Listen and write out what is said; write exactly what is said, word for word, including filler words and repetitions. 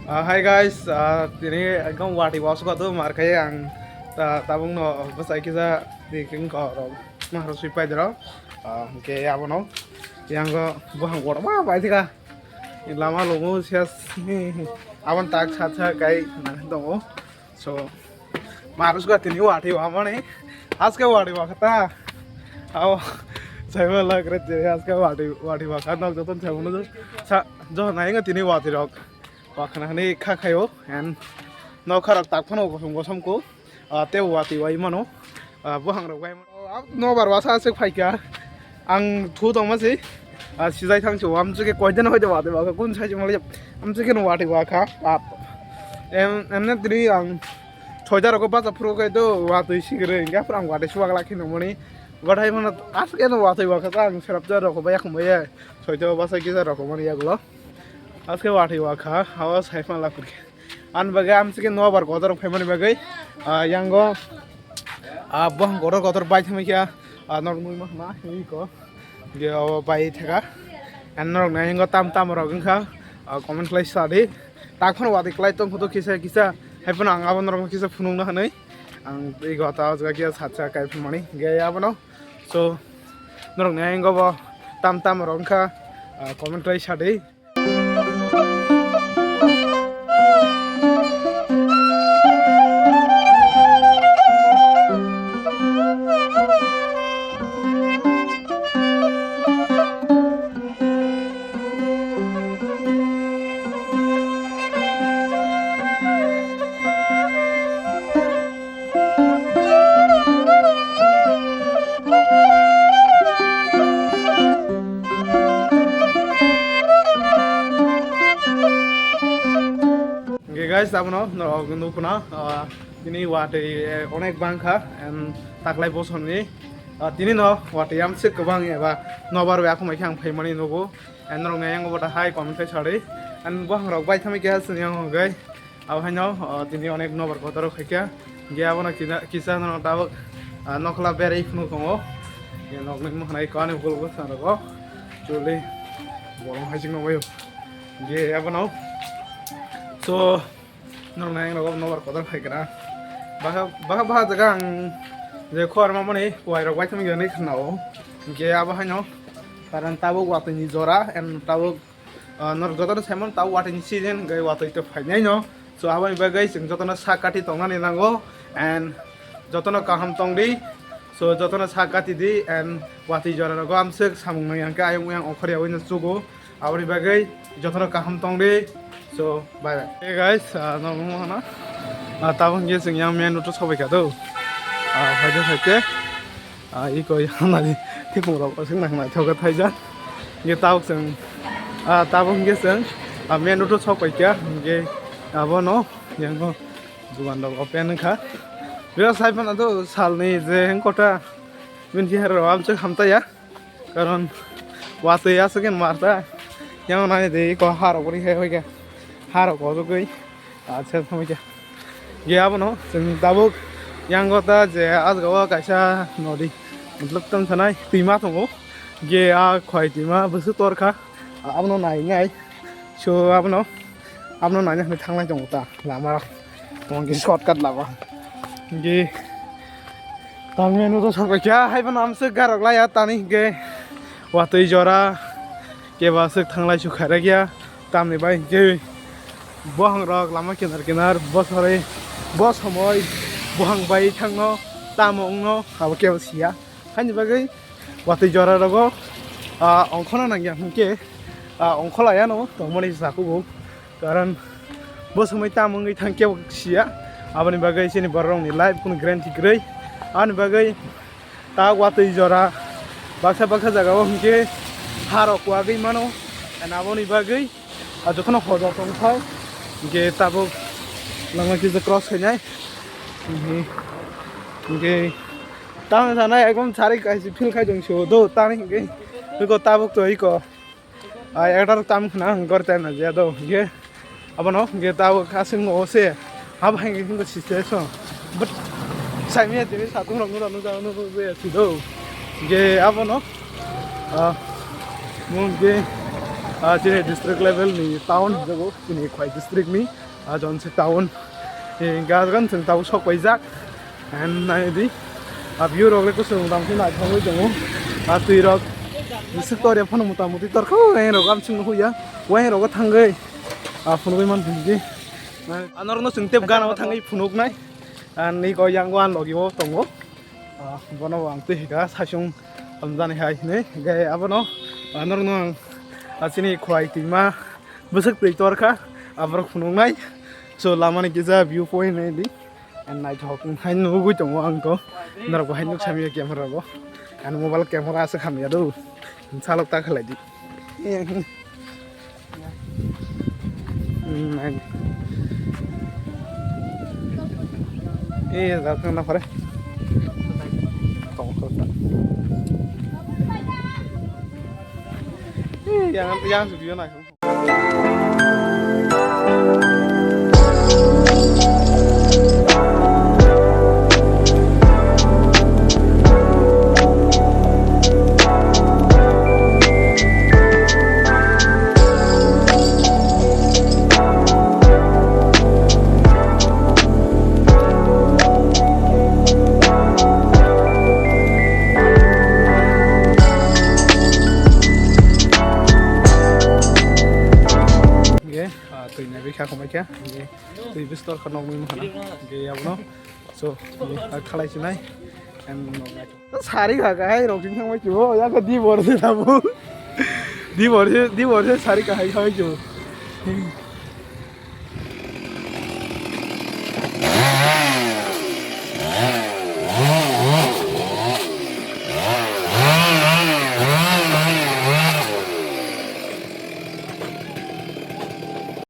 Ah, hi guys, ah, tini ekdom wati wasuk atu mar khai ang ta-, tabung no bwsai kisa di king ko rok mahro sui pai dero. Ah, hwnkhe abono yango buhang kotor ma pai thika. Lama lumo sias abon tak sat sa kai nang tongo. So, marus ga tini wati wamani. Aske wati wakata. Aw, saiba lagre je aske wati, wati waka nok joton saiba no sa, jo nainga tini wati rok. Wakana hani kha khayo, and nokha rok tak phano gosom gosom ko. Ah, tei wati wai mano. Ah, buhang rok wai mano. Ah, nobar wasa aswk phaikha. Ang thu tongma si. Ah, sijai thang si, amchike koidan hoide wati waka, kun sai mali. Amchike no wati waka. Ah, em, emne tini ang soida rok bacha phuru kai do, watwi sigre, hingke aphuru ang watwi suwak lakhi nongmani. Bathai mano aske no watwi waka ta ang serap ja rok bai yakung bai. Soida basa kisa rok mani yaklo. Aske watwi waka, hawa sai ma lakhurke. Ani bagwi amchike nobar kotor rok phaimani bagwi, ah, yango, ah, bohang kotor kotor bai thangma khe, ah, norok nugwi ma hwnna, iko. Ge o bai thaka. Ang norok nai hingo tam tam rok wngkha, ah, comment khlai sa di. Tak phano watwi klai tong photo kisa kisa. Hai phano ang abo norok kisa phunukna hwnwi. Ang ego ta o jaga kisa satsa kai phunmani. Ge abono. So, norok nai hingo bo tam tam rok wngkha, ah, comment khlai sa di. Hwnkhe guys, abono norok nukuna, ah, tini watwi, eh, onek bangkha, em, taklai bosonni, ah, tini no watwi amswk kwbang eba nobar bai akhumai khe ang phaimani nugo, and norok nai yango bota hai comment khai sadi, and buhangrok bai thamwi keha chwng yang hwnkhe. Abo haino, o, tini onek nobar kotor rok khaikha. Hingke abono kisa, kisa no tabuk, ah, nokla berwi phunuk tongo. Hingke nokni mokhnai kani ukul ukul sana rogo. Chuli bolong hai sing nongbaio. Hingke abono. So, noknai ang rogo nobar kotor khaikha. Baha, baha, baha jaga ang je khorma mani kuwai rok bai thangwi gani khnao. Hingke abo haino. Karon tabuk watwi ni jora, and tabuk Ah, norok jotono saimano tabuk watwi ni season hwnkhe watwi to phainai no. So, aboni bagwi chwng jotono sak kati tongnani nango and jotono kaham tongdi. So, jotono sak kati di and watwi jora rogo amswk samung nang yang khe ayang uyang okhor yaui no chugo. Aboni bagwi jotono kaham tongdi. So, bye bye. Hey guys, ah, norok wngma hana. Ah, tabuk hwnkhe chwng yang main road o sobai kha do. Ah, phaide phaide. Ah, iko yang nani thikung rok aswk nang naithok khe thaijak. Hingke tabuk chwng, ah, tabuk hingke chwng, ah, main road o sok pai kha. Hingke abono yang o dukan rok open wngkha. Bira sai phano do salni je hwnkota bini chehara rok amswk hamtaiya. Karon watwi aswk khe marta. Yang nani de iko harok ri hai hoike. Harok ojogwi. Acha, tamo kya? Ge abono, chwng tabuk yango ta je asgao kaisa nodi. Matlab, tong sanai, twima tongo. Ge a khwai twima, bwswk torkha. Abono nai nai. So, abono, abono naina hwnwi thanglai tongo ta, lama. Tong ge shortcut lama. Ge, tangmeno to sabai kya, hai bono amswk garok laya, tani ge. Watwi jora, keba aswk thanglai su khairagya. Tamni bai hwnkhe buhangrok lama kinar kinar bosori, bosomoi buhang bai thangno tamo wngno abo kebo siya. Haini bagwi watwi jora rogo, ah, ongkhorna nangya hwnkhe, ah, ongkholaiano tongmani sakugo. Karon bosomoi tamo wngwi thang kebo siya. Aboni bagwi chini bororokni life kunu guarantee kwrwi. Aboni bagwi ta watwi jora baksa baksa jagao hwnkhe harok wagwi mano. And aboni bagwi, ah, jotono hoja tongthai. Hingke tabuk lama kisa cross khainai. Hingke, hingke tamo sana ekdom sari kaisi feel khai tong sio do tani hingke. Iko tabuk to iko. Ai ekdar tam khna hingkor tai na je do hingke. Abono hingke tabuk aswk no se. Haba hingke hingke situation. But saimia tini satung rok nura nura nura nura si do. Hingke abono. Ah, mungkin Ah, chini district level ni town hinjago, chini Khwai district ni, ah, Jhansi town. Eh, hingke ah jaga chwng tabuk sok paijak. And nai di, ah, view rok le kusung dam khe naithokgwi tongo. Ah, twi rok bisik torya phano mota moti torkha, wayang rok amsing nukhuya. Wayang rogo thangwi, ah, phunugwi man di. Anorokno chwng tep gana o thangwi phunuknai. Ah, ni ko yang wan logi o tongo. Ah, bono ang twi hika saichung hamjani hai hinwi. Hingke abono, ah, norokno ang, ah, chini Khwai twima bwswk twi torkha, aborok phunuknai. So, lamani kisa view point nai di. Ang naithok hai nugwi tongo ang to. Norok bo hai nuk samya camera bo. Ang mobile camera aswk hamya do. Salok ta khlai di. Hmm, nai. Eh, jal thang na phare. Tong kho ta. Eh, yang, yang video na. Hingke, ah, twi naiwi kha khumai kha. Hingke twi bistor kha nokmwi mankha na. Hingke abono. So, ah, khalai sinai. And sari kha kahai rok sing thangbai chubo. Yakho di bor se tamo. Di bor se, di bor se sari kahai khai chubo.